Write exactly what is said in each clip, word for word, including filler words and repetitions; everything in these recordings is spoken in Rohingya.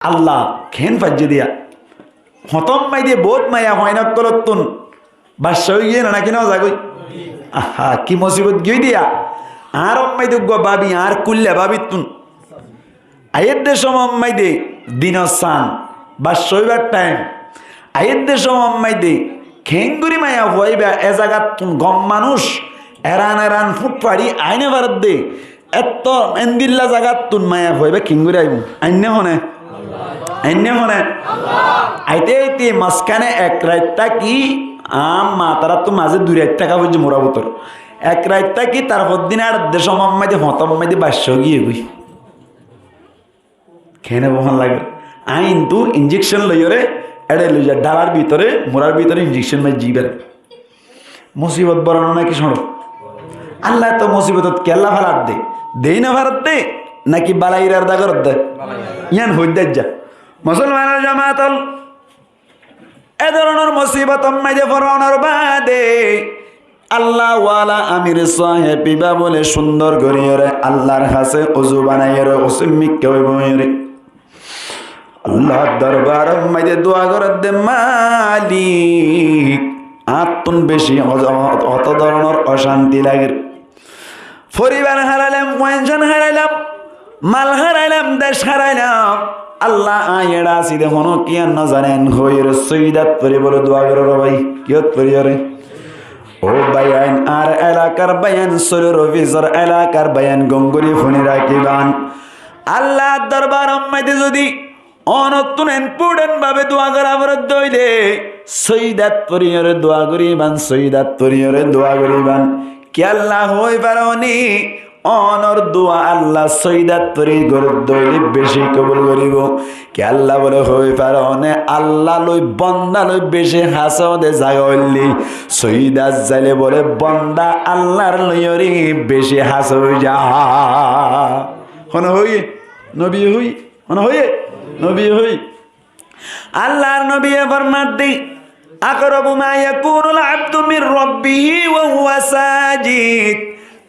Allah keén faijjé diya. Hotómmaide boóut maiyafuain ókkolóttun baccá óigiyé né náki nozagói? Aha, ki musibot giyói diya. Añár ommaide uggúa bábi, añár kúilla bábittun. Aiyédde cómot maide dinor san, baccá óibar thaim. Aiyédde cómot maide keéngorí maiyafua íba e zagattun gom manúic eran eran fúk façí aái nofaredde. Ettó endilla zagattun maiyafua íba keéngorí aibóu? Ainné hone? Ainné hone? Aite aite mazkáne ek rait táki, añár matarattú mazé dui rait táka foijjé murá bútore. Ek rait táki, tarfor din añár edde cómot maide, hotómmaide baccá óigiyé goi. Keéne bohón lage? Aññí intu injekcon loiyóre, eçe loiya dhálar bútore, murár bútore injekcon maijjé íbare. Musibot boro né náki cóñço? Allah to musibotot kiyólla féladde? Deéi nofaredde náki bala iradá goredde? Yían hoiddé aijja. Musolmanor jamaat ol, e dóronor musibotor maze foronor baade Allah wala amir sáheb íba bóle cúndor goríyore Allar hañsé uzu banaiyore, uzu mikká óibo hoiyore Allar dorbaror maze dua gorédde, Malik, añáttun beci hot-, hot-, hoto dóronor ocánti lager. Foribar hárailám, fuain cán hárailám, mal hárailám, dec hárailám. Allah, aññí eçé así de honó kiyá no zanen, hoiyóre sóidat foribóle dua goré re bái. Kiyót foriyóre? Ó báiyain, añár elakar báiyain, Solur ofisor elakar báiyain, gom gorí funi rakíban. Allar dorbaror maze zodi onottún important bábe dua gorá foredde óile, sóidat foriyóre dua goríban, sóidat foriyóre dua goríban. Kiyólla hoói faroní? Onor dua Allah sóidat fori gorédde óile beci kobul goríbo. Kiyólla bóle hoói faroné? Allah loi bonda loi beci hañsé óde zaga óilde, sóidat zaile bóle bonda Allar loiyóre beci hañsé ói za. Hone hoiyé? Nobiye hoiyé. Hone hoiyé? Nobiye hoiyé. Allar nobiye formadde, أقرب ما يكون العبد من ربه وهو ساجد.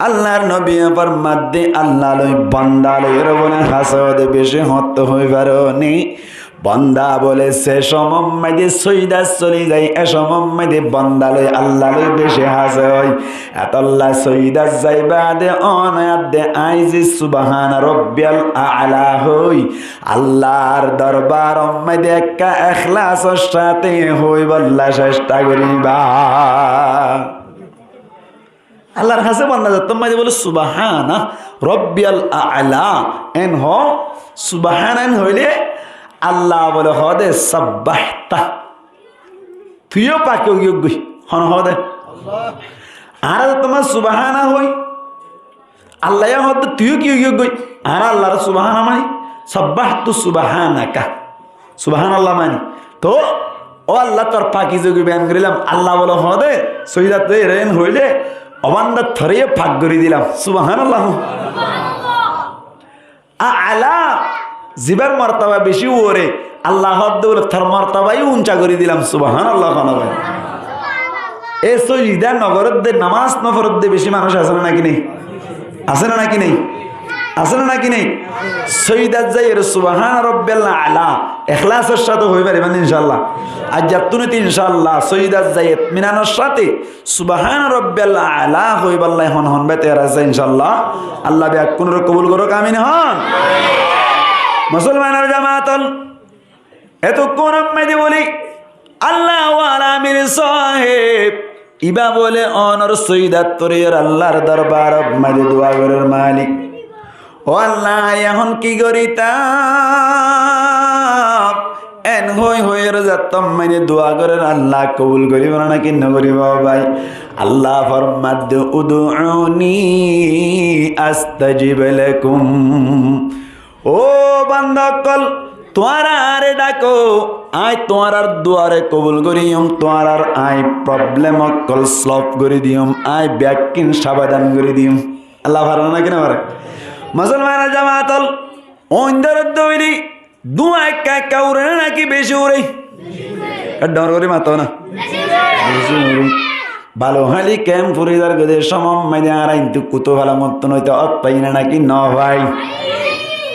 Allar nobiye formadde, Allah loi bonda loi eré bóle hañsé óde beci hoñtto hoói faroní? Bonda bóle ze cómot maze sóidat soli zai, e cómot maze bonda loi Allah loi beci hañsé ói. Etolla sóidat zai baade one adde aññí ze Subhana Rabbiyal Aala hoói, Allar dorbaror maze ekká ehlasor sáte hoóibolla cesta goríba. Allar hañsé bonda zettót maze bóle, Subhana Rabbiyal Aala, en hoó, Subhana en hoilé, Allah bóle hoóde, Sabbahta. Tui yó pak ói giyói goi, hone hoóde? Añára zettót maze Subhana hoói, Allah yó hoódde tui yó ki ói giyói goi? Añára Allaré Subhana mani, Sabbahtu Subhanaka. Subhanallah mani. Toh, ó Allah, tor pakizogi beyan gorílam. Allah bóle hoóde, sóidat de eré en hoilé, ó banda toré yó pak gorí dilam. Subhanallah. Aala, zibar mortaba beci uore, Allah hoódde bóle tor mortaba yó unca gorí dilam. Subhanallah hone bái. E sóida no gorédde, nomás no foredde beci manúic asé né náki nái? Asé né náki nái? Asé né náki nái? Sóidat zaiyóre Subhana Rabbiyal Aala ehlasor sáte hoói faribá né incállah? Aijjattún ite incállah sóidat zai itminanor sáte Subhana Rabbiyal Aala hoóiballa hon hon bái teyar asé incállah? Allah bekkúnoré kobul gorók, amin hon. Musolmanor jamaat ol, etukkúnor maze bóli, Allah wala amir sáheb, ibá bóle onor sóidat foriyóre Allar dorbaror maze dua gorér, Malik, ó Allah, ehón ki gorítam? En hoói hoói zettót maze dua gorér, Allah kobul goríbo né náki no goríbo bái? Allah formadde, ادعوني أستجب لكم. Ó banda ókkol, tuáñra añáre dhako, aññí tuáñrar duare kobul gorí diyum, tuáñrar aññí problem ókkol solve gorí diyum, aññí bekkín samadan gorí diyum. Allah fare né náki no fare? Musolmanor jamaat ol, oin dórodde óile dúa ekka ekka ure né náki beci ure? Ekka dhoóñr gorí mato na. Beci ure. Balo háli kemp furi zargói de cómot maze añára intu kutu falamottún óite ót fai né náki no fai?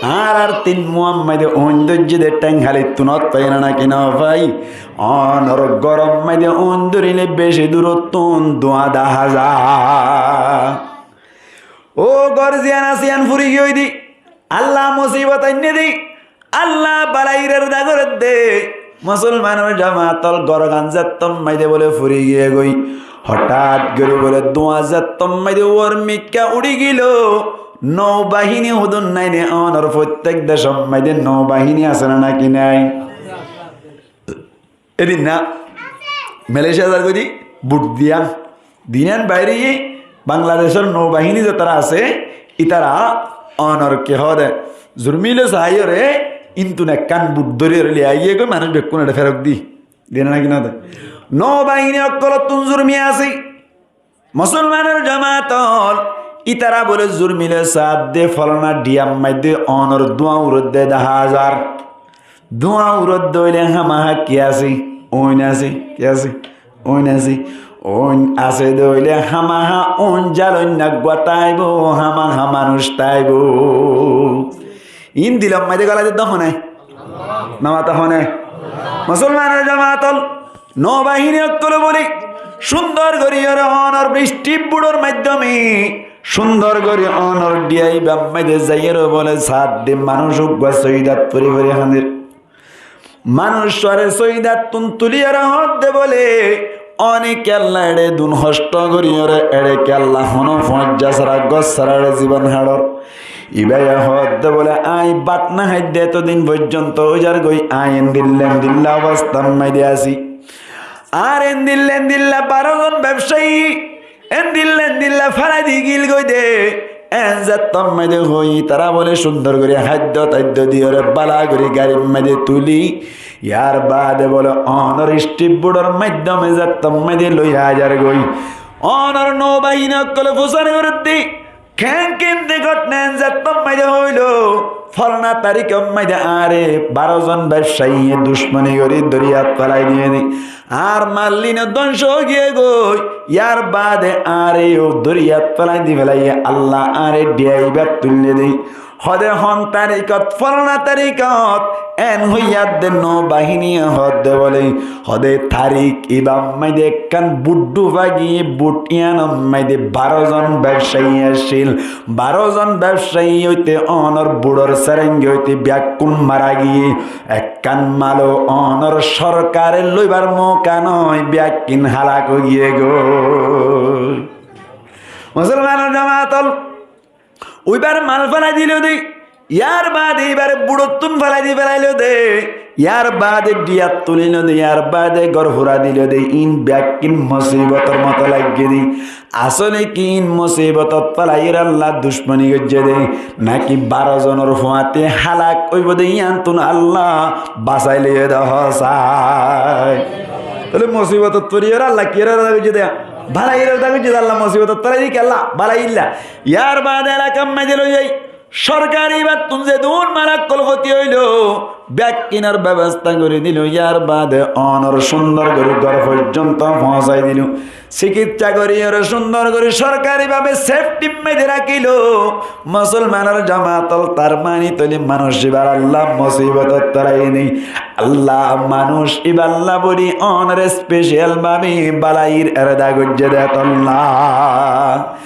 Añárar tin muammáide uñdóijje de théng hálittún ót fai na naki no fai? Ónor górommáide uñdórile beci duróttun duañ dahá za. Ó gór ziyán asé yían furi giyói de, Allah mosibot ainné de, Allah balair erda gorédde. Musolmanor jamaatol, górgan zettómmáide bóle furi giyé goi. Hotát gorí bóle duañ zettómmáide uormikká uçí giló. Noubahíni hudún nái né, ónor fottek decómmáide noubahíni asé na naki nái? Edin na Malaysia zar goi de, bút diyan. Diyan baire giyé Bangladecor noubahíni zetará asé, itará ónor ki hoó de, zurmile saáiyoré, intun ekkán bút dóri ore loi aiyé goi, manúic bekkún ere ferot di. Diyan na ki no de? Noubahíni ókkolottún zurmi asé. Musolmanor jamaatol, itará bóle zurmile saádde folona dhiyammáide ónor duañ uçódde dahá zar. Duañ uçódde óile hámaha ki asé? Uin asé. Ki asé? Uin asé. Uin asé de óile hámaha uin zaloinna eggúa táibo, hámaha manúic táibo. Iín dilommáide gólai didde hone? No mata hone? Musolmanor jamaatol, noubahíni ókkole bóle cúndor gorí ore ónor bicthíb buçor maiddóme cúndor gorí ónor dhiyai ibammáide zaiyóre bóle saádde manúic uggúa sóidat fori fori hañdér. Manúic uggúare sóidattún tuliyóre hoódde bóle, óne kiyólla eçé dun hoctó goríyoré, eçé kiyólla honó fuañijja sára, gór sára eçé zibon haçor? Ibáye hoódde bóle, aññí bát no háidde etodin foijjonto óizar goi, aññí endilla endilla obostár máide así. Ar endilla endilla baró zon bebcáyi endilla endilla félai di gil goi de. Eén zettómmáide hoói, tará bóle cúndor gorí háiddo táiddo diyóre bála gorí garimmáide tulí, yárbaade bóle ónor isthíf buçor maiddóme zettómmáide loi aizar goi. Ónor noubahíni ókkole fusár gorédde, keén keén de gótna eén zettómmáide hoóilo, folna tarikómmáide añáre baró zon bebcáiye ducmoni gorí doriyat félai diyé de. Añár mallíno dónco ói giyé goi, yárbaade añáre yó doriyat félai di félaiye, Allah añáre dhiya ibát tuillé dé. Hode hon tarikót, folna tarikót, eén hoiyé de noubahíniye hoódde bóle, hode tarik ibámmáide ekkán buçdhu fagiyé, buçdhu yíanommáide baró zon bebcáiye accíl, baró zon bebcáiye óite ónor buçor sérenge óite biyakkún mara giyé. Ekkán maló ónor sorkare loibar mouka noói, biyakkín hálak ói giyé goi. Musolmanor jamaatol, uibár mal félai dilo de, yárbaade ibáre buçottún félai di félailo de, yárbaade dhiyat tulilo de, yárbaade gór fura dilo de, iín biyakkín mosibotor moto laiggé de. Asóle ki iín mosibotot félaiyoré Allah ducmoni goijjé dé, náki baró zonor fuañti hálak óibo dé, yíanttún Allah basai loiyé dé hoósai. Tóile mosibotot foriyoré Allah kiyóre erda goijjé dé? Bálaiyóre erda goijjé dé Allah mosibotot félai dé, ki Allah bálaiyólla. Yárbaade elakammáide loizai. Sorkari ibáttun zedún mal ókkol foti óilo, bekkínor bebosta gorí dilo, yárbaade ónor cúndor gorí gór foijjonto foóñsai dilo. Sikitsa goríyoré cúndor gorí sorkari bábe sefthimmáide rakílo. Musolmanor jamaatol, tar mani tóile manúic ibáre Allah mosibotot félai né. Allah manúic ibálla bóli ónor especiyal bábe bálair erda goijjé dé tolla.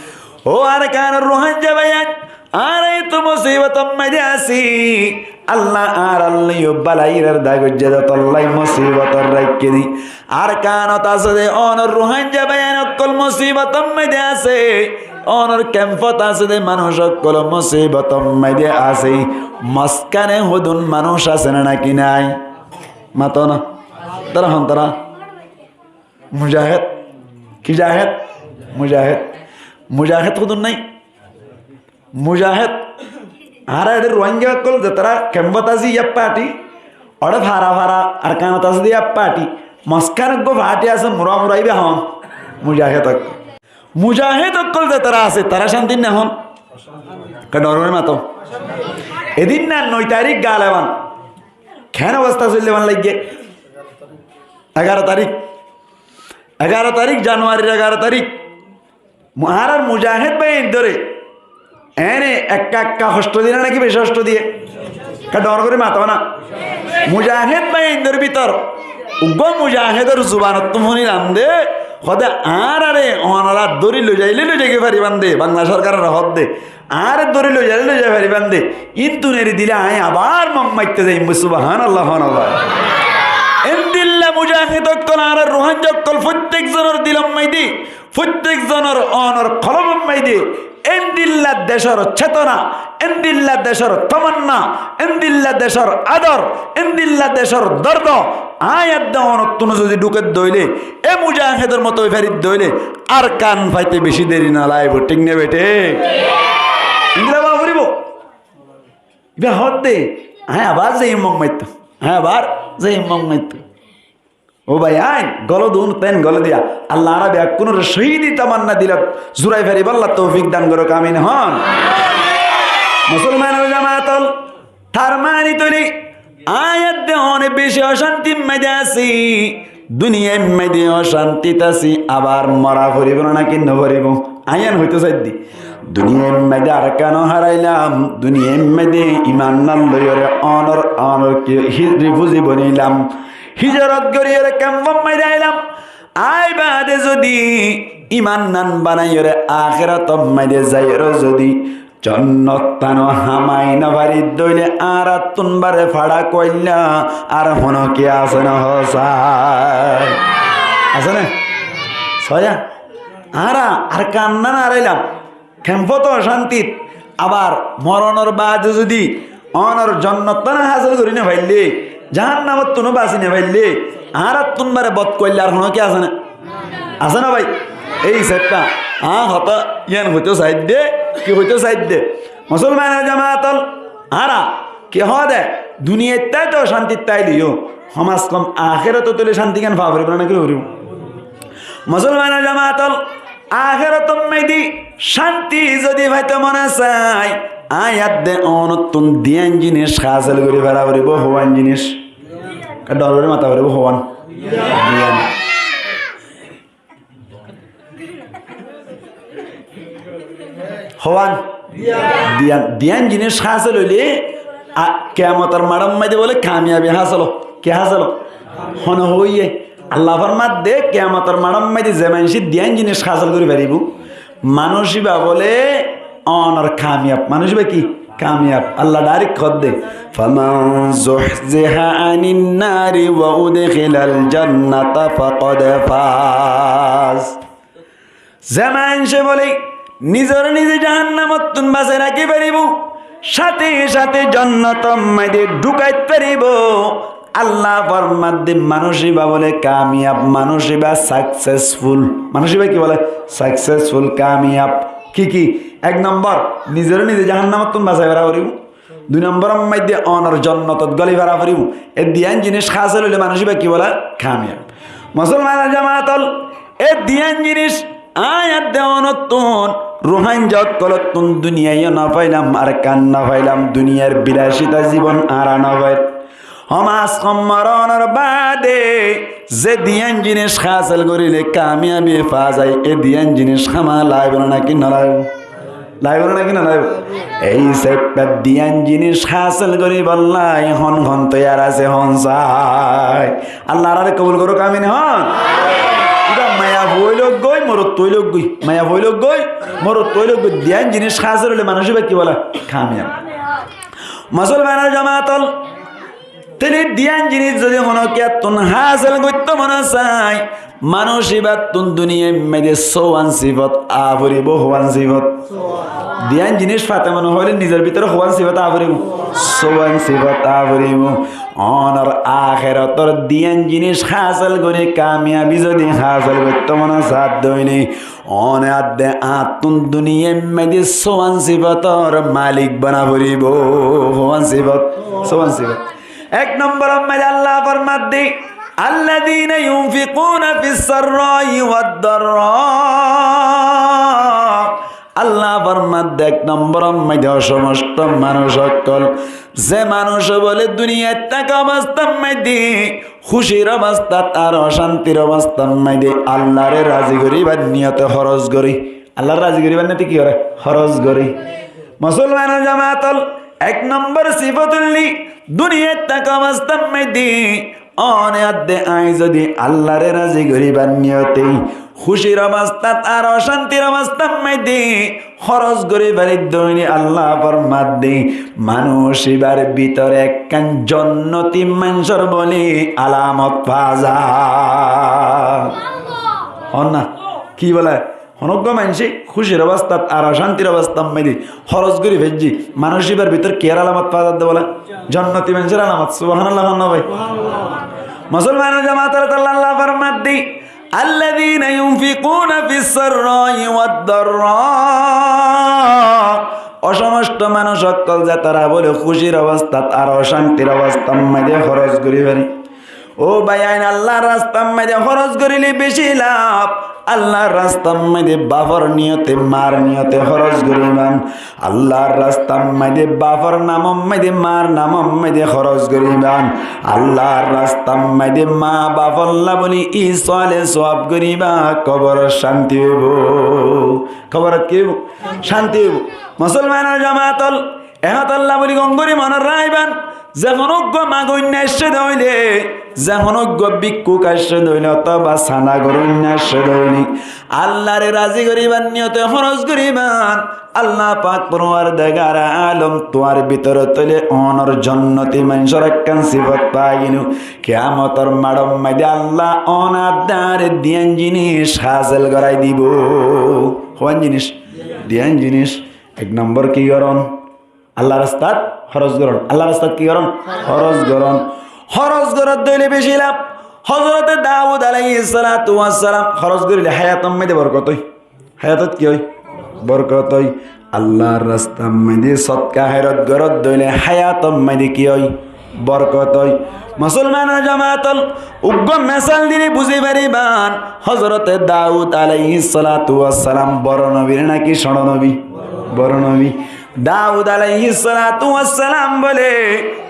Ó Arkanor Ruáingga báiyain, añára yó mosibotor máze así. Allah añárallá yó bálair erda goijjé dé tolla mosibotot raikké dé. Arkanot asé dé ónor Ruáingga báiyain ókkol mosibotor máze asé. Ónor kempot asé dé manúic ókkol mosibotor máze asé. Mozkane hodún manúic asé né náki nái? Mato na. Tará hon tará? Mujahed. Ki jahed? Mujahed. Mujahed hodún nái? Mujahed. Añára eçé Ruáingga ókkol zetará kempot así yá fati, oçé fara fara Arkanot asé dé yá fati, mozkane eggúa fati asé mura mura ibá hon? Mujahed ókkol. Mujahed ókkol zetará asé tará cánti né hon? Ke dhoróre mato. Edin na noi tarík galeban. Keén obosta soillé fán laiggé? Egaró tarík. Egaró tarík, januarir egaró tarík. Mu-, añárar mujahed báiyain dóre. Eéne ekka ekka hoctho diyé né náki beci hoctho diyé? Ká dhoóñr gorí mató na? Mujahéd báiyaindór bútor uggúa mujahédor zubanottú fúnilam de, hoóde añáráre onorá dóri loizailé loizai faribán de, Bangla sorkaroré hoódde, añáre dóri loizailé loizai faribán de, íntun eri dile aññí abar mok maitto zaiyum, subhánallah, subhánallah. Endilla mujahéd ókkol añára Ruháingga ókkol fottíek zonor dilor maidé, fottíek zonor onor kolbor maidé, endilla decór cétona, endilla decór tamanna, endilla decór ador, endilla decór dordo, aññí edde onottún zodi dhúkedde óile, e mujahédor moto ói faridde óile, Arkan faite beci deri no laibo, thík né beçé? Endilla ówa foribó. Ibá hoódde, aññí abar zaiyum mok maitto, aññí abar zaiyum mok maitto. Ó báiyain, gólodun, ten gólodiya. Allah añára beggúnore cóhidi tamanna dilot zurai faribálla toufik dan gorouk, amin hoón. Musolmanor jamaat ol, tar mani tóile, aññí edde one beci ocántir maidé así, duniyair maidé ocántit así, abar mora foribó né náki no foribó? Aññí yián hoitó saidde. Duniyair maidé Arkan ó hárailam, duniyair maidé iman nán loiyóre onor, onor ki, hi-, rifuzi bonilam. Híjorot goríyore kemfor maidé ailam. Aái baade zodi iman nán banaiyóre akérator maidé zaiyóre zodi jonnot tán ó hamai no faridde óile añárattún bare façá kuailla ar honó ki asé né hoó sai? Asé né? Soya? Añára Arkan nán hárailam. Kemfot ó ocántit, abar moronor baade zodi onor jonnot tán hásil gorí no faille, jahannamottún ó basi no faille, añárattún bare bot kuailla ar honó ki asé né? Asé né bái? Ei hísafe aññí hotá yián hoitó saidde, ki hoitó saidde? Musolmanor jamaat ol, añára ki hoóde, duniyait táito cántit táileyo, hom az hom akératot tóile cánti gán faa foribó né náki no foribó? Musolmanor jamaat ol, akérator maidé cánti zodi faito mone sai, aññí edde onottún diyan jinis hásil gorí fara foribó, hoón jinis? Ká dhoóñr gorí mata foribó, hoón? Diyan. Hoón? Diyan. Diyan jinis hásil óile, a, kiyamotor maçór maidé bóle kamiyabi hásil ó. Ki hásil ó? Hone hoóiye? Allah formadde, kiyamotor maçór maidé ze maincé diyan jinis hásil gorí faribó, manúic íba bóle onor kamiyab. Manúic íba ki? Kamiyab. Allah dhairek hoódde, فمن زحزح عن النار وأدخل الجنة فقد فاز. Ze maincé bóle nizoré nize jahannamottún basai rakí faribó, cáte cáte jonnotor maidé dhukait faribó, Allah formadde manúic íba bóle kamiyab, manúic íba successful. Manúic íba ki bóle? Successful, kamiyab. Ki ki? Ek nombor, nizoré nize jahannamottún basai fara foribó. Dui nomboror maidé onor jonnotot góli fara foribó. E diyan jinis hásil óile manúic íba ki bóle? Kamiyab. Musolmanor jamaat ol, e diyan jinis aññí edde onottún, Ruháingga ókkolottún duniyai yó no failam, Arkan no failam, duniyar bilacita zibon añára no fair. Hom az hom moronor baade ze diyan jinis hásil goríle kamiyabi faa zai, e diyan jinis hámaha laibo né náki no laibo? Laibo né náki no laibo? Ei hísafe diyan jinis hásil goríballa hon hon toiyar asé, hoón sai? Allah añáráre kobul gorouk, amin hoón. Íba maiyafua óilok goi, morotfua óilok goi, maiyafua óilok goi, morotfua óilok goi, diyan jinis hásil óile manúic íba ki bóle? Kamiyab. Musolmanor jamaat ol, tóile diyan jinis zodi honókiyattún hásil goittó mone sai, manúic íbattún duniyair maidé sówan sifot a foribó, hoón sifot? Diyan jinis fate mone hoilé nizor bútore hoón sifot a foribó? Sówan sifot a foribó. Onor akérator diyan jinis hásil gorí kamiyabi zodi hásil goittó mone sadde óile, one edde añáttún duniyair maidé sówan sifotor malik bana foribó. Hoón sifot? Sówan sifot. Ek nomboror maidé Allah formadde, الذين ينفقون في السراء والضراء. Allah formadde ek nomboror maidé ó somosto manúic ókkol, ze manúic bóle duniyait táka obostár maidé, kúcir obostát ar ocántir obostár maidé Allahré razi goríbar niyote hóros goré. Allahré razi goríbar niyote ki goré? Hóros goré. Musolmanor jamaat ol, Ek nombor sifot óilde, duniyait táka obostát maze óne adde añí zodi Allaré razi goríbar niyote, kúcir obostát ar ocántir obostát maze hóros gorí fari de óile Allah formadde, manúic íbar bútore ekkán jonnoti maincór bóli alamot fa za. Hon na? Ki bóle? Honó uggwá maincé kúcir obostát ar ocántir obostát maze hóros gorí faijje, manúic íbar bútore kiyór alamot fa za de bóle? Jonnoti maincór alamot. Subhanallah hon na bái? Musolmanor jamaat, Allah formadde, الذين ينفقون في السراء والضراء. Ó somosto manúic ókkol zetará bóle kúcir obostát ar ocántir obostát maze hóros gorí fare. Ó báiyain, Allar rastát maze hóros goríle beci laf. Allar rastát maze bafor niyote, mar niyote hóros goríban. Allar rastát maze bafor namor maze, mar namor maze hóros goríban. Allar rastát maze ma bafolla bóli isole suwab goríba, kobor cánti óibo. Koborot ki óibo? Cánti óibo. Musolmanor jamaat ol, e hotálla bóli gom gorí monot raikíban, ze honó uggwá magoinna aiccé de óile, ze honó uggwá bíkkuk aiccé de óile, otóba sanda goróinna aiccé de óile, Allaré razi goríbar niyote hóros goríban. Allah pak forwardigare alom, tuáñr bútore tóile ónor jonnoti maincór ekkán sifot fa giyói. Kiyamotor maçor maze Allah ónor dare diyan jinis hásil gorái dibo. Hoón jinis? Diyan jinis. Ek nombor ki gorón? Allar rastát hóros gorón. Allar rastát ki gorón? Hóros gorón. Hóros gorór de óile beci laf. Hozrote Daud alaihissalatu wassalam hóros goríle háyator maze borkot ói. Háyatot ki ói? Borkot ói. Allar rastát maze sodka háirat gorór de óile háyator maze ki ói? Borkot ói. Musolmanor jamaat ol, uggwá mesal dile buzí fariban. Hozrote Daud alaihissalatu wassalam boro nobi né náki cóñço nobi? Boro nobi. Daud alaihissalatu wassalam bóle,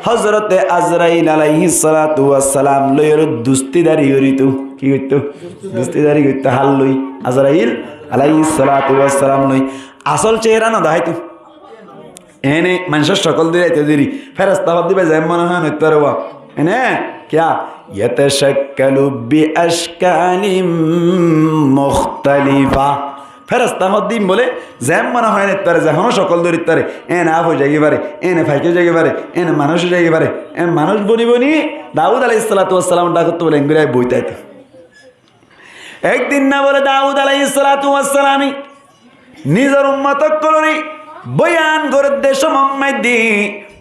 Hozrote Azrail alaihissalatu wassalam loi aró dustidari goitto. Ki goitto? Dustidari goitto. Hár loi? Azrail alaihissalatu wassalam loi. Asól cehera no deháito. Ene maincór cokol dóri aito dóri. Feresta hoó de bái, zeén mone hoó eén óit fare. Ene kiya? يتشكل بأشكال مختلفة. Feresta hoó de bóle, zeén mone hoó eén óit fare, ze honó cokol dóri fare. Ene aaf ói zai fare, ene faik ói zai fare, ene manúic ói zai fare. Ene manúic boni boni Daud alaihissalatu wassalamor dhakóttu bóle engori boi táito. Ek din na bóle Daud alaihissalatu wassalame nizor ummot ókkolore boyan gorér de cómot maze,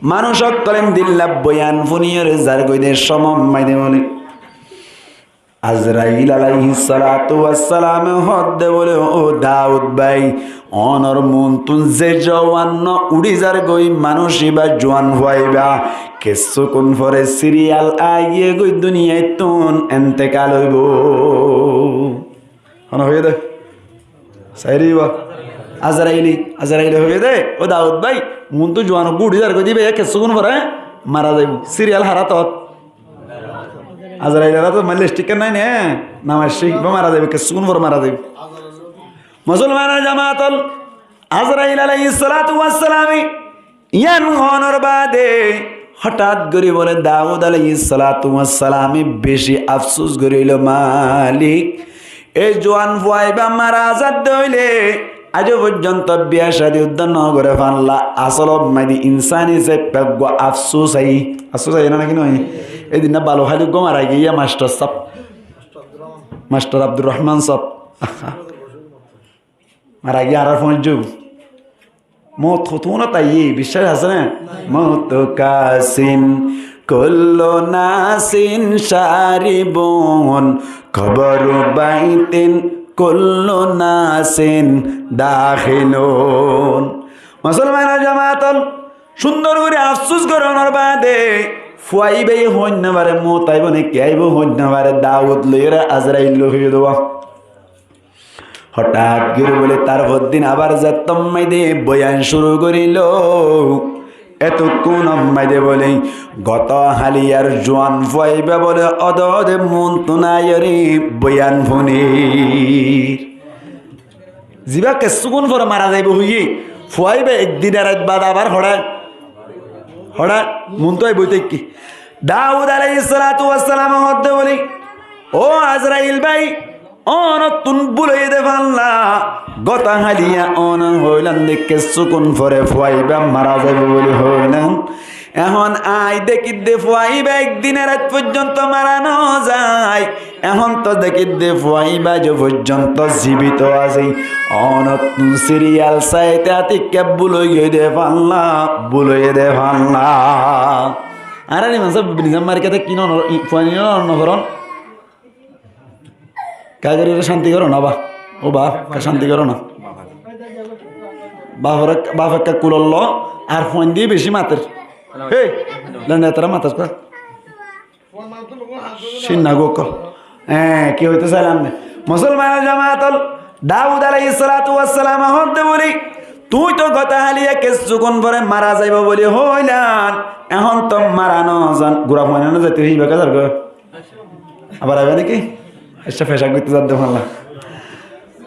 manúic ókkole endilla boyan fúniyóre zargoi de cómot maze bóle Azrail alaihissalatu wassalame hoó de bóle, "Ó Daud bái, ónor muúntu ze juwan no uçí zargoi manúic íba juwan fua íba, kessúkun fore siriyal aigiyé goi duniyaittún entekal óibo." Hone hoiyé dé? Sairi íba. Azraili, Azraile hoiyé dé, "Ó Daud bái, muúntu juwan uggwá uçí zargoi de íba, kessúkun fore mara zaibo. Siriyal hár átot?" Azrail arat maille stikar nái né, na maiccí, íba mara zaibo, kessúkun fore mara zaibo. Musolmanor jamaat ol, Azrail alaihissalatu wassalame yián hoónor baade hotát gorí bóle Daud alaihissalatu wassalame beci afsús gorílo, "Malik, e juwan fua íba mara zar de óile, aijjó foijjonto biya cádi uddá no goré fán la, asólot maze insán hísafe uggwá afsús aiyé." Afsús aiyé né náki no aiyé? Edin na balu háli uggwá mara giyé, mastor sáb, mastor Abdur Rohman sáb. Mara giyé, añárar fúañijja óibo. Mout hotún ot aiyé, biccác asé né? موت كاس كل ناس شارب، قبر بيت كل ناس داخل. Musolmanor jamaat ol, cúndor gorí afsús gorónor baade fua íbaye hoóin no fare, mout aibó né ki aibó hoóin no fare, Daud loiyóre Azrail loi hoiyé dé. Hotát gorí bóle tar foddin abar zettót maze boyan cúru gorílo. Etukkúnot maze bóle goto háli ar juwan fua íba bóle óde óde muúntu aiyóre boyan fúnir. Zibá kessúkun fore mara zaibo hoiyé, fua íba ek din ar rait baade abar hoçé Hoçé muúntu aibói táikke. Daud aláihis salátu wassalam hoódde bóli, "Ó Azrail bái, ónottún búl óiye dé fálla, gotá háliya óne hoóilan dé kessúkun fore fua íba mara zaibou bóli hoóilan. Ehón aññí dekír dé fua íba ek din e rait foijjonto mara nozai. Ehón toó dekír dé fua íba aijjó foijjonto zibito asé. Ónottún siriyal saite atikká búl óiye dé fálla, búl óiye dé fálla." Añárar imam sáb nizam mari kiyá táikke, fua ín no, no, no foron. Kagorire cánti goró na ba? Ó ba, cánti goró na. Baf ekka, baf ekka kulollo, ar fuain di beci mater. Hé, lende tara matas kua. Sinna gokol. Hé, ki hoito sailam de. Musolmanor jamaat ol, Daud aláihis salátu wassalam hoódde bóli, tuñí to gotá háliya kessúkun fore mara zaibou bóli hoóilan. Ehón to mara nozan. Gura fuain no zaito híba kazar goi. Abar aiba niki? Ecca fecaf goitte zadde falla.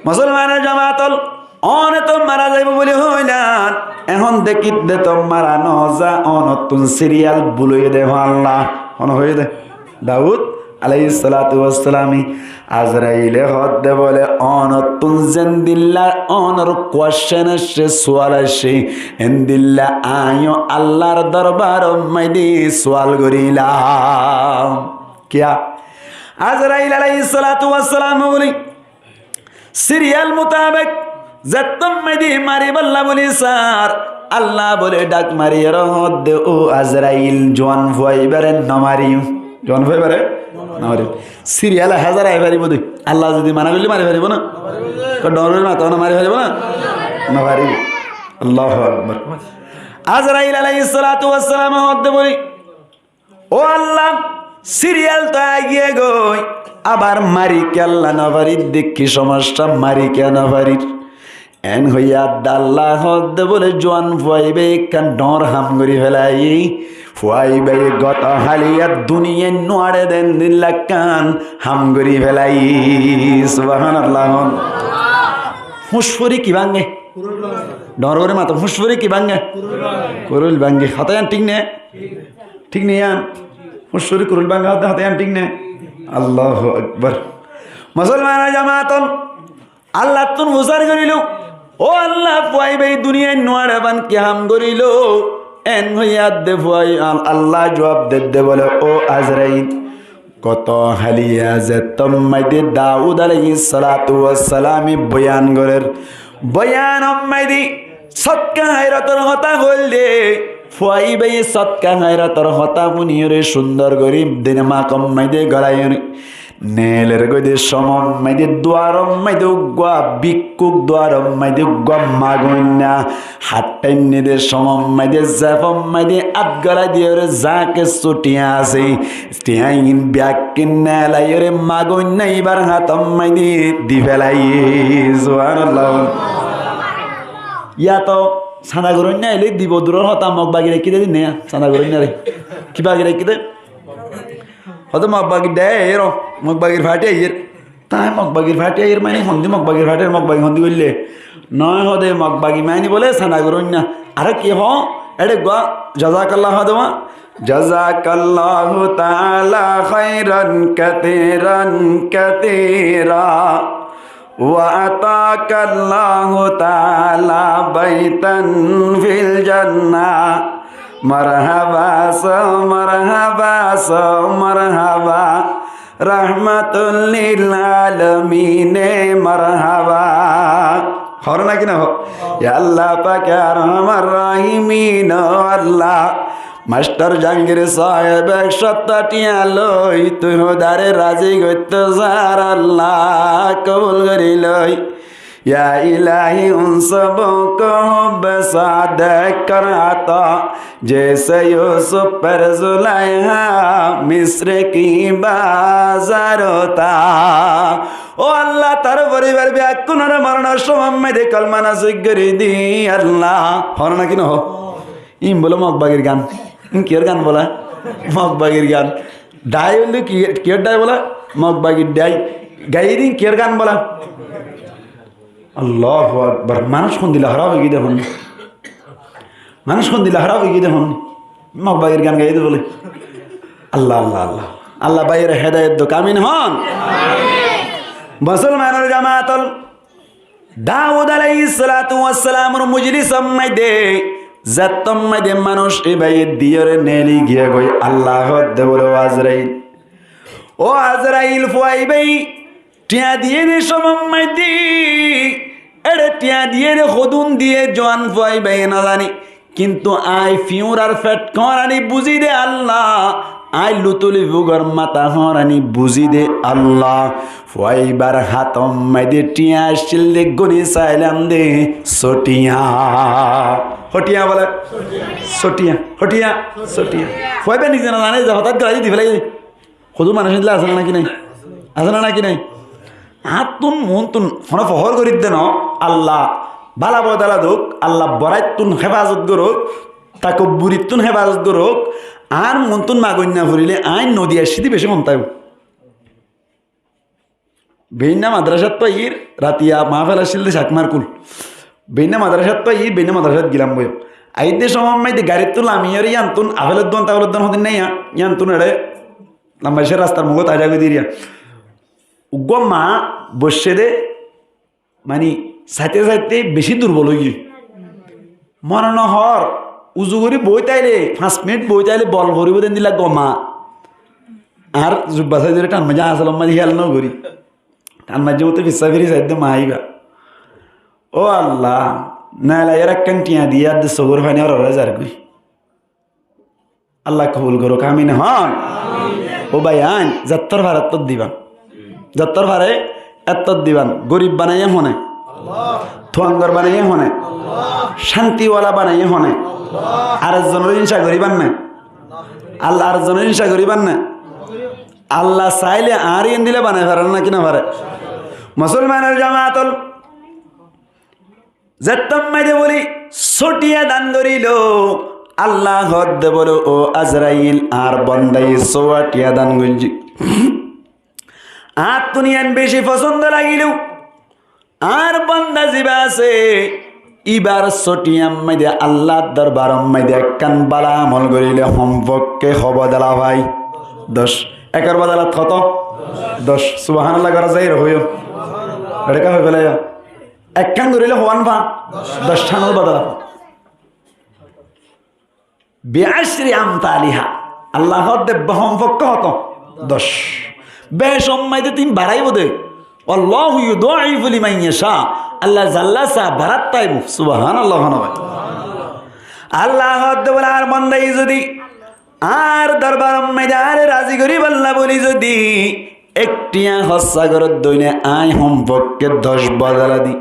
Musolmanor jamaat ol, óne to mara zaibou bóli hoóilan, ehón dekír dé to mara noza, ónottún siriyal búl óiye dé falla. Hone hoiye dé? Daud aláihis salátu wassalame. Azraile hoódde bóle, ónottún zendilla ónor question aiccé, sual aiccé, endilla aññí yó Allar dorbaror maze sual gorílam. Kiyá? Azrail aláihis salátu wassalam bóli, siriyal mutabek zettót maze maribálla bóli sar, Allah bóli dhak mariyóre hoódde, "Ó Azrail, zuan fua íbare no mariyo." Zuan fua íbare no mariyo. Siriyal házar ai faribó dé. Allah zodi mana goille mari faribó na? Ko dhoóñr gorí mato na, mari faribó na? No faribó. Allahu Akbar. Azrail aláihis salátu wassalam hoódde bóli, "Ó Allah, siriyal to aigiyé goi, abar mari kiyólla no farir dé, ki somosya, mari kiyá no farir?" En hoiyé dé Allah hoódde bóle, "Zuan fua íbaye ekkán dhoóñr ham gorí félaiye. Fua íbaye gotá háliya duniyait no açé dé endilla ekkán ham gorí félaiye." Subhanallah. Fúñs fori ki báñge? Dhoóñr gorí mato, fúñs fori ki báñge? Kuroil báñge. Hotá yián thík né? Thík né yián? Fúñs fori kuroil báñge hotá, hotá yián thík né? Allahu Akbar. Musolmanor jamaat ol, Allattún fusár gorílou, "Ó Allah, fua íbaye duniyait no açé fán ki ham gorílou?" En hoiyé dé fua í-, Al-, Allah juab dedde bóle, "Ó Azrail, gotá háliya zettót maze Daud aláihis salátu wassalame boyan gorér, boyanot maze sótka háirotor hotá hoóilde, fua íbaye sótka háirotor hotá fúniyóre cúndor gorí dine makot maze golaiyóre, neeler goi dé somot maze duarot maze uggúa bíkkuk, duarot maze uggúa magoinna, hát thainne dé somot maze zefot maze át golai diyóre za kessú thiañ asé, thiañgin beggín neelaiyóre magoinna íbar hátot maze di félaiye." Subhanallah. Yá to sanagoróinna aile dibou duror hotá, mokbagi raikké dé din ne, sanagoróinnare. Ki bagi raikké dé? Hoódde mokbagir dháiya aiyér, mokbagir fathi aiyér. Táñi mokbagir fathi aiyér mani hondi mokbagir fathi aiyér, mokbagi hondi goillé? Noó hoóde mokbagi mani bóle sanagoróinna. Aró ki hoó? Éçe eggúa jazakallah hoó de wá. جزاك الله تعالى خيرا كثيرا كثيرا. وأعطاك الله تعالى بيتا في الجنة. مرحبا سو مرحبا سو مرحبا. رحمة للعالمين مرحبا. Hoór né ki no hoór? Ya Allah pak, ya Arhamar Rahimin, ó Allah, Mastor Jahangir sáheb ek cót thiañ loi tui Húdare razi goittó sar, Allah kobul gorí loi. یا الہی ان سبوں کو حب سعادت کر عطا، جیسے یوسف پر زلیخا مصر کی بازار ہوتا۔ Ó Allah, tar foribar beggúnore moronor cómot maze kolma nosib gorí di Allah. Hoór né ki no hoór? Ín bóle mokbagir gan. Ín kiyór gan bóle? Mokbagir gan. Dhái óilde ki, kiyór dhái bóle? Mokbagir dhái. Gaiyé de ín kiyór gan bóle? Allahu Akbar. Manúic hondilla hóraf ói giyé de hon. Manúic hondilla hóraf ói giyé de hon. Mog báiyor gan gaiyé de bóle. Allah, Allah, Allah. Allah báiyore hedayot douk. Amin hon. Musolmanor jamaat ol, Daud aláihis salatu wassalamor mojlisor maze, zettót maze manúic ibáye diyóre neli giyé goi, Allah hoódde bóle, "Ó Azrail, ó Azrail, fua ibáye thiañ diyé de somot maze, ére thiañ diyé de hodún diyé, zuan fua ibáye no zani. Kintu añí fiúrar fet hoóñrani buzí de Allah, añí lutuli fugor mata hoóñrani buzí de Allah. Fua ibár hátor maze thiañ accíl de, guni sailam de só thiañ." Hó thiañ bóle? Só thiañ. Hó thiañ? Só thiañ. Fua ibáye nize no zane ze hotát gorí di félaiye. Hodún manúic endilla asé né náki nái? Asé né náki nái? Añáttun muúntun hono fohór gorídde no, Allah bála bodola douk, Allah boráittun héfazot gorouk, takobburittun héfazot gorouk, añár muúntun magoinna forilé aññí nodi aiccí de bicí fontáibo. Beinna madrasáttu aiyír, ratiya mahfel accíl de Cakmar kul. Beinna madrasáttu aiyír, beinna madrasát gilam boi. Aiyír de somot maze de garíttun lamiyóre yíantun afelor duan, tafelor duan hodin nái yá, yíantun eçé lamba icá rastar mugót aza goi diriya. Uggúa maa boiccé de, mani saite saite bicí durbol óiye. Mone no hoór, uzu gorí boói táile, fañs minit boói táile bol foribó de endilla gom maa. Ar zubba sáiz gorí than maijjé, añsal ot maijjé híyal no gorí. Than maijjé mottor fissá firi saidde maa ibá. Ó Allah, nelaiyóre ekkán thiañ diyé adde sogór faní ororé zargói. Allah kobul gorouk, amin hon. Ó báiyain, zettór fare ettór diban. Zettór fare ettór diban. Gorib banaiyé hone? Tuangor banaiyé hone? Cántiwala banaiyé hone? Ar ekzonoré hínca goríbar né? Allah ar ekzonoré hínca goríbar né? Allah sailé añáre endilla banai fare né náki no fare? Musolmanor jamaat ol, zettót maze bóli só thiañ dan gorílo, Allah hoódde bóle, "Ó Azrail, añár bondaye sówa thiañ dan goijjé." Añáttun yián bicí fosóndo lagilé, añár bonda zibá asé, ibár só thiañr maze Allar dorbaror maze ekkán bála amol goríle hom fokké hó bodola fai? Doc. Ekor bodolat hoto? Doc. Subhanallah gorá zaiyóre hoiyó. Eçé ká hoi félaiyo. Ekkán goríle hoán fa? Doc. Doc thanor bodola fa. Bi ashri amtaliha. Allah hoódde hom fokké hoto? Doc. Bec maze tuñí baraibó de. Wallahu yudaifu liman yasha. Allah zalla sa barat taibo. Subhanallah, hon bái. Allah hoódde bóle, añár bondaye zodi añár dorbaror maze añáre razi goríballa bóli zodi ek thiañ hóssa goródde óile aññí hom fokké doc bodola di.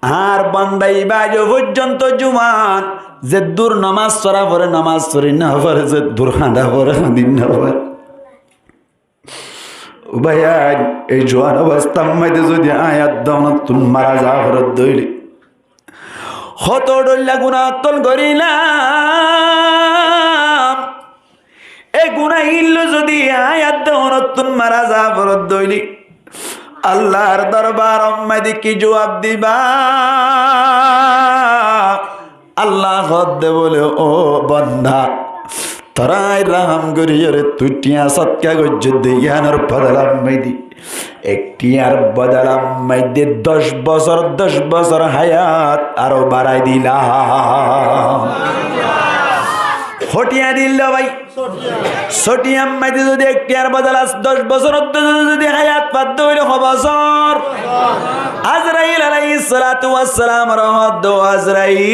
Añár bonda ibá aijjó foijjonto juan, zeddur nomaz fora fore nomaz fori no fare, zeddur hañda fore hañdi no fare. Ó báiyain, ei juan obostár maze zodi aññí adde onottún mara za foredde óile, hoto dhoilla guná ókkol gorílam, e guná illó zodi aññí adde onottún mara za foredde óile, Allar dorbaror maze ki juab diba? Allah hoódde bóle, "Ó bonda, toré aññí rahám goríyore tui thiañ sodka goijjós de, yíanor bodolar maze ek thiañr bodolar maze doc bosór, doc bosór háyat aró barai dilam." Hó thiañ dil de bái? Só thiañr maze zodi ek thiañr bodola doc bosór, zodi háyat fadde óile hó bosór? Azrail aláihis salatu wassalam hoódde, "Ó Azrail,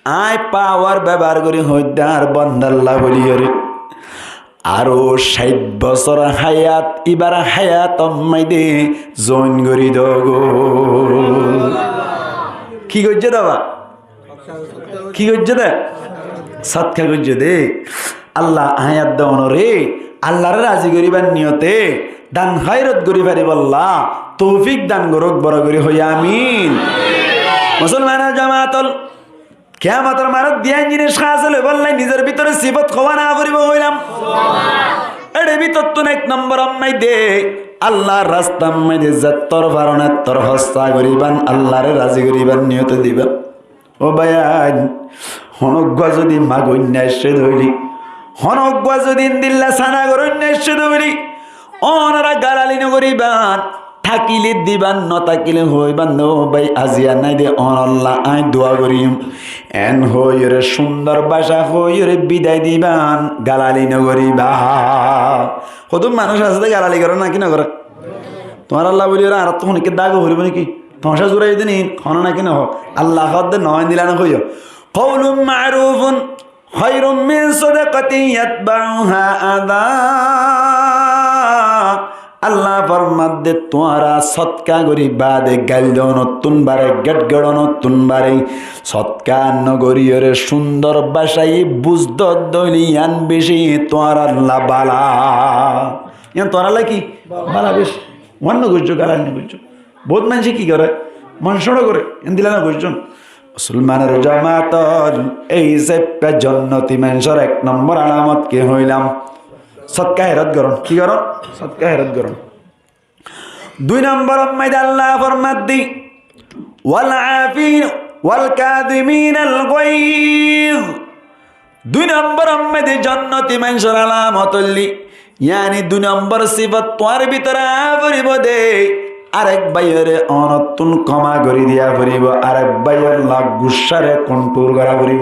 aññí pawar bebohár gorí hoóidde añár bondalla bóliyore aró cáit bosór háyat, ibár háyator maze zoin gorí dogói." Ki goijjé de ba? Ki goijjé de? Sodka goijjé de. Allah aññí adde onoré Allaré razi goríbar niyote dan háirot gorí faribálla toufik dan gorók, boro gorí hoi amin. Musolmanor jamaat ol, kiyamotor maiyot diyan jinis hásil óibolla nizor bútore sifot hoó na foribó hoilam. Ére bútottún ek nombor maze Allar rastar maze zettór faron ettór hóssa goríban, Allaré razi goríbar niyote diba. Ó báiyain, Honó uggúa zodi magoinna aiccé dé óile, honó uggúa zodi endilla sana goróinna aiccé dé óile, ónora galali nogoríban, tákile diban, notákile hoóiban dé, "Ó bái, aziya nái dé, ónolla aññí dua goijjum." Eén hoóiyoré cúndor báca hoóiyoré bidai diban, galali nogoríba. Hodún manúic asé dé galali goré náki nogoré? Tuáñralla bóliyoré añáráttu honikká dága foribó náki? Toñcá zuraiyó dé né, honó náki nohó? Allah hoódde noó, endilla nohoiyó. قول معروف خير من صدقة يتبعها أذى. Allah formadde, tuáñra sótka gorí baade gail donottún baré, gatgat donottún baré, sótka nogoríyoré cúndor bácai buz dodde óile yián beci tuáñralla bála. Yián tuáñralla ki? Bála beci. Uán nogoijjó, galali nogoijjó. Bout maincé ki goré? Manúic cóñço goré, endilla nogoijjón. Musolmanor jomaat ókkol, ei saibba jonnoti maincór ek nombor alamot ki hoilam? Sótka herot gorón. Ki gorón? Sótka herot gorón. Dui nomboror maze Allah formadde, والعافين والكاظمين الغيظ. Dui nomboror maze jonnoti maincór alamot óilde, yáni dui nombor sifot tuáñr bútore aá foribó dé, arek báiyoré onottún kóma gorí diya foribó, arek báiyolla guccáre kontrol gorá foribó.